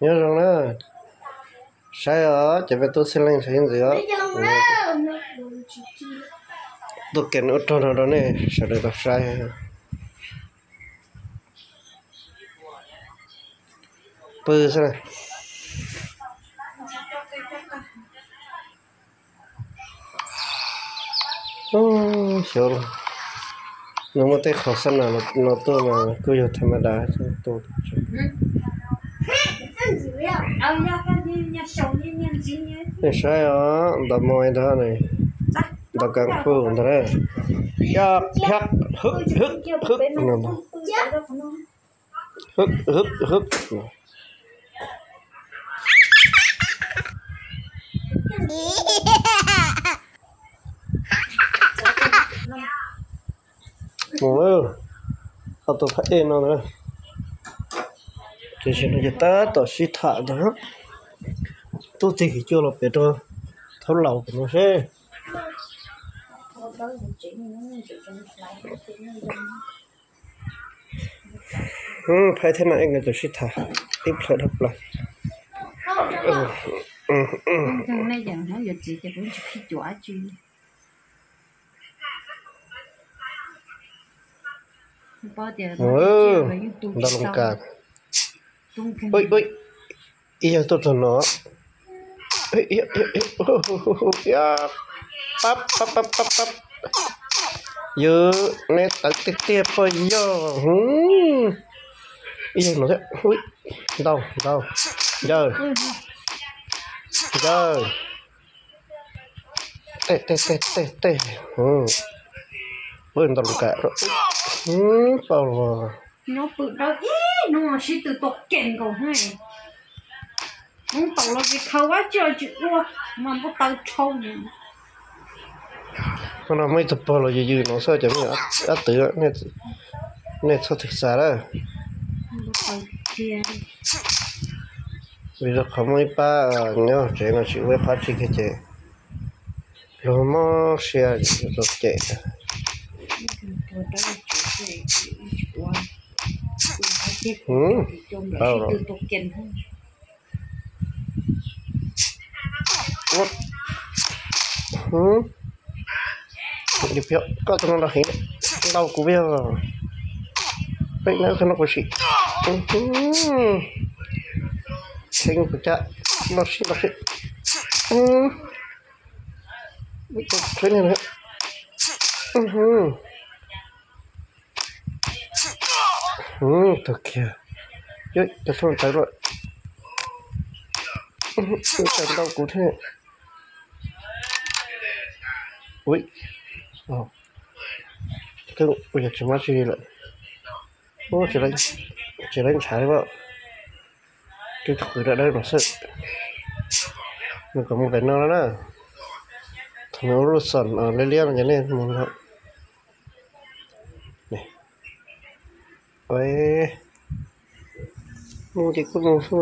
Nyob zoo na, saib os, cov peb tub xib leej saib ntxiv os. Tuaj kem ua rog no rau nej sawv daws tau saib. Pw xwb na. Xyov, nws muaj tej qhov xab nas no tuaj mas kuj yog tham ma das tuaj. Nej saib os, ntaus mos ntag, ntaus kung fu ntag na. Yog, yog, hwb, hwb, hwb no. Hwb, hwb, hwb. Mus, ob tug phab ej no na. Tiam sis no ces tab tom sib tham ntag. Tub txib kwv cuaj los pem rau thaub laus pem no seb. Phab ej thiab no nkawd tseem sib tham ib plhaw dhau plaws. Ntaus loo kas. Ib yawg tuaj txog no. Pab, pab, pab, pab, pab. Yog nej tawv tiag tiag pog yog. Ib yawg no thiab. Ntaus, ntaus. Ncaws. Ncaws. Tej, tej, tej, tej, tej. Ntaus loo kas. Paub los. Nyob pw dawb ib hnub no sib tw tua kem nkaus ne. Hmoob taum los tsis khaws vab tsi tsis ua, mas npau taws dhau. Qhov no muaj ib tug pog los yws yws no xwb ces me nyuam dab twv, nej txhob txwm xav lawm. Vim rau qhov muaj ib pab nyob tsev no tsis ua ib qhov tsi kiag ces luag mob siab rau cem. Koj tus no nrog heev, ntaus kuv yog. Peb nab no kuv sim. Heev kuv cab, no sib no sib. Tag kiag. Cov thoj tawv lawm. Tawv ntau kuv thiab. Ui, ua yog tsis muaj tsi lawm. Tsis laib ntshav li as. Twb tug qws dawb dawb no xwb. Nws kom mus pem no na. Thaum nws ua lub xoom liab liab no ces nej mus no. Mus ces kuj mus xwb.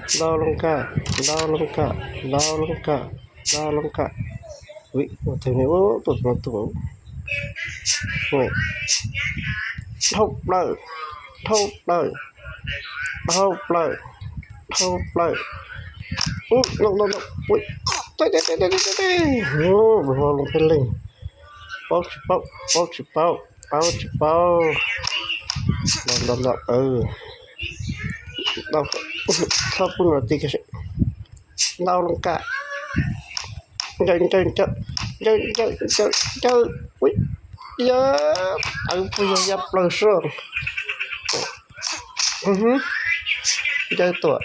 Ntaus loo kas, ntaus loo kas, ntaus loo kas, ntaus loo kas. Ui, ua twg ne, ub, tuaj no tuaj. Dhau plaws, dhau plaws, dhau plaws, dhau plaws. Ub, no no no, ui, tej tej tej tej tej, ub, ho loo peb leeg. Paub tsis paub, paub tsis paub, paub tsis paub. Ntaus ntaus ntaus, txhob pub no ti kiag. Ntaus loo kas. Ncaws ncaws ncaws, ncaws ncaws ncaws ncaws. Ui, ya, tawv puas yog ya plaws sua. Ncaws tuam.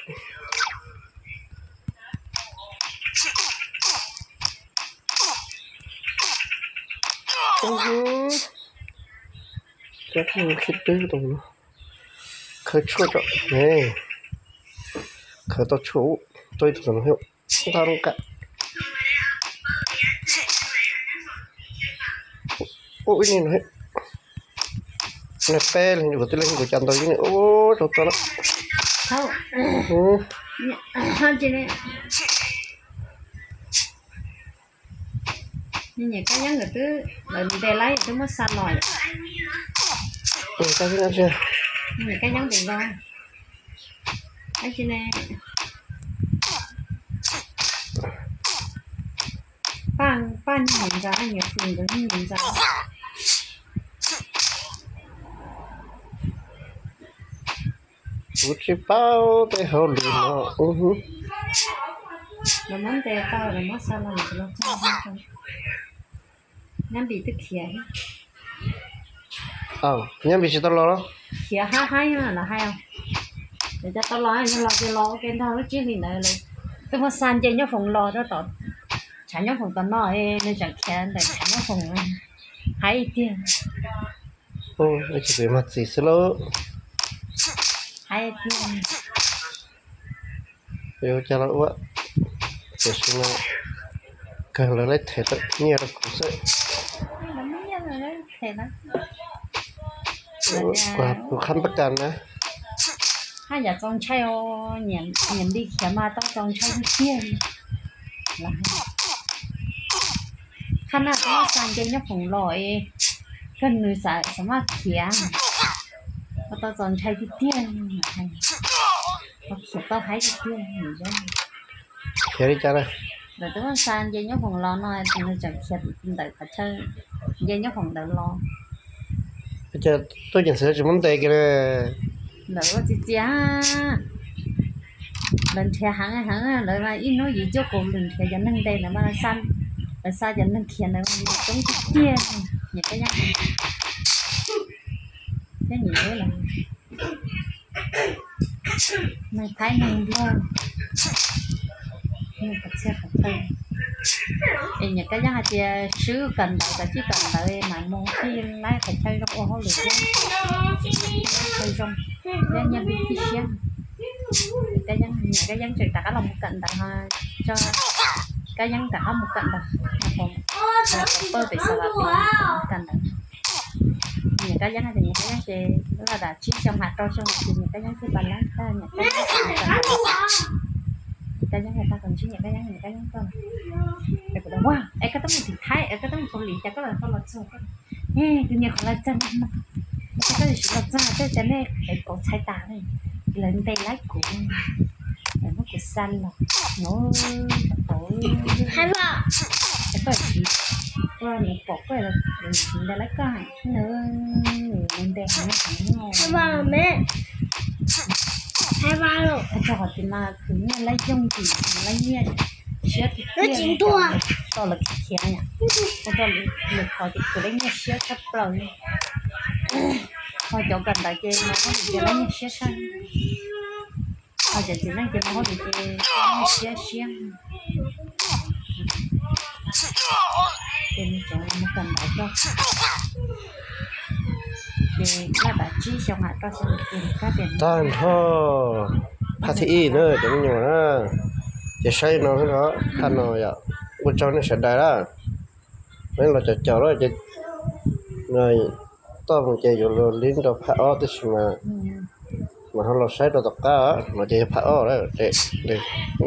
Khib twb tus no. Khaws tshuaj tso. Khaws tau tshuaj ub, tuaj ib tug tom no thiab. Ntaus loo kas. Ub, ib niag no thiab. Nws peb leeg, kuv tib leeg kuv cas ntaus ib niag ub rau tau na. Niam Kab Yeeb nkawd twb lawv ntes laib twb muab xa los yom. Kab nyob tsis, kab nyob pem los. Ab tsis ne, paj, paj niag niam ntxawm, niam fwm nkawd niag niam ntxawm. Kuv tsis paub tej hauj lwm no. Lawv muab ntes tau, lawv muab xa los, lawv tsis los txog. Nyab Npis twb khiav. Nyab Npis tsis tau los los? Khiav hab hab los hais. Lawv cov tau los, yog los ces los ua ke nrog lub tsib hlis ntawd lawm. Twb muab xa nce Nyob Foom los rau tom, tshav Nyob Foom tom no, nws tseem khiav ntawm tshav Nyob Foom. Hais tiag. Ib txhia pem mag txim xwb lauj. Hais tiag. Yuav ua cas los ua, tiam sis mas kawg lawv laib them tau nyiaj rau kuv xwb. Kuv qhab npab kas na. Haj yam txaus ntshai os, niam Npis khiav mas tau txaus ntshai tiag tiag. Qhab na tau xa nce Nyob Foom los es kawg nws xav maj khiav, tau txaus ntshai tiag tiag. Khiav tau haib tiag tiag. Khiav li cas lawm? Lawv twb muab xa nce Nyob Foom los no, nws tseem khiav ntawm qhov chaw nce Nyob Foom ntawd los. Cas tuaj ceev xwm tsis muab ntes kiag li. Lawv ua txias txias, lawv nrhiav heev heev, lawv mas ib hnub yim cuaj kaum lwm nrhiav cov neeg ntes, lawv mas xa, lawv xa cov neeg khiav ntawd mas coob tiag tiag. Niam Kab Yeeb thiab niam Npis lawv, neeg Thaib neeg Nplog, neeg qhov txhia qhov chaw. Es niam Kab Yeeb hais tias swb kawm ntawv, kawm txij kawm ntawv mas mus thiaj laib qhov chaw zoo ua hauj lwm thiab, chaw zoo, thiab nyiaj npis thiaj siab. Kab Yeeb, niam Kab Yeeb tseem rov qab los mus kawm ntawv, tso Kab Yeeb rov qab mus kawm ntawv, pab pem xav mus kawm ntawv. Niam Kab Yeeb hais tias niam Kab Yeeb ces laj dam tsib xyoo ham rau xyoo ces niam Kab Yeeb thiaj pas lab tag, niam Kab Yeeb, Kab Yeeb hais tag kom ntsib niam Kab Yeeb, niam Kab Yeeb tuaj. Es kuv tias, ua, es koj twb mus tim Thaib, es koj twb mus Kaus Lim, cas koj los tau los txog? Es kuv nyiam qhov los txog no, es koj tsis los txog tej cas nej es kauv txhais tas ne, lawv ntes laib kuv, lawv muab kuv xa los no, tau, es koj tsis, koj nws pom koj lawv tsis ntes laib koj, nws ntes heev heev no. Txog qhov twg mas khwv nyiaj laib yooj yim, khwv laib nyiaj siab tiag tiag, tau lawv khiav khiav, ua rau lwm qhov ces khwv laib nyiaj siab tshaj plaws li. Ho cov kawm ntawv ces mas hauj lwm ces laib nyiaj siab tshaj, ho cov txiv neej ces mas hauj lwm ces nyiaj siab siab. Ces nws tseem mus kawm ntawv rau, ces laj dam tsib xyoo ham rau xyoo ces kab tias tag nrho phaj thib ib na cov me nyuam na, ces saib no xwb os, phaj no yom, ua tsaug nej sawv daws na. Peb los caum caum lawm ces toj mus ces yuav luag li rau phaj ob, tab sis mas, mas ho los saib rau tom qab no ces yog phaj ob lawm.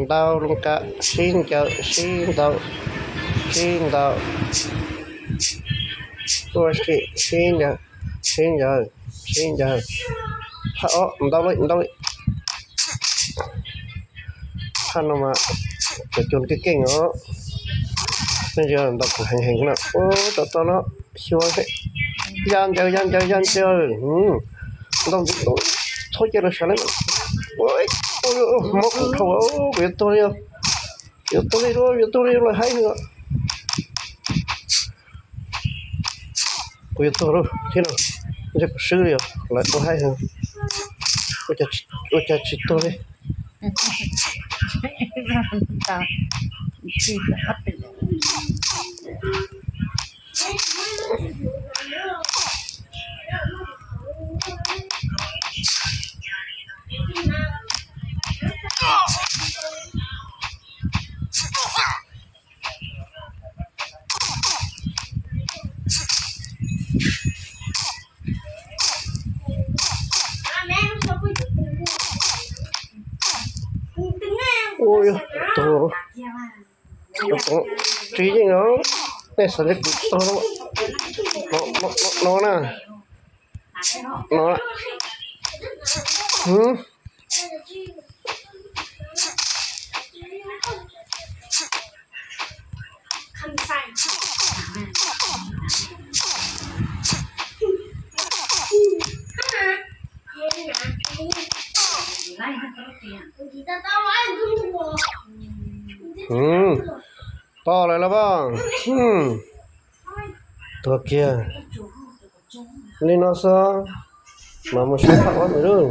Ntau lub kab, sib ncaws, sib ntaus, sib ntaus, ua si, sib ncaws, sib ncaws, sib ncaws. Phaj ob, ntau li, ntau li. Phaj no mas cov cua keej keej os, nej ntsia ntaus kuv heev heev na. Ua tau tau no, xyuas seb, ya ncaws, ya ncaws, ya ncaws. Ntau ntxiv, txhob cia lawv sawv na. Mob kuv dhau, kuv yuav tuag li os. Yuav tuag li, yuav tuag li, lawv haib heev. Kuv yuav tuag lawm thiab no, ntshe kuv swb li os, lawv ua haib heev. Ua cas tsis tuag li. Ua, tuag. Tsis yeej os, nej xav li kuv tuag no na. No lawm. Toj lawm los poj. Tuag kiag li no xwb, mas mus saib pham ua ntawd lauj.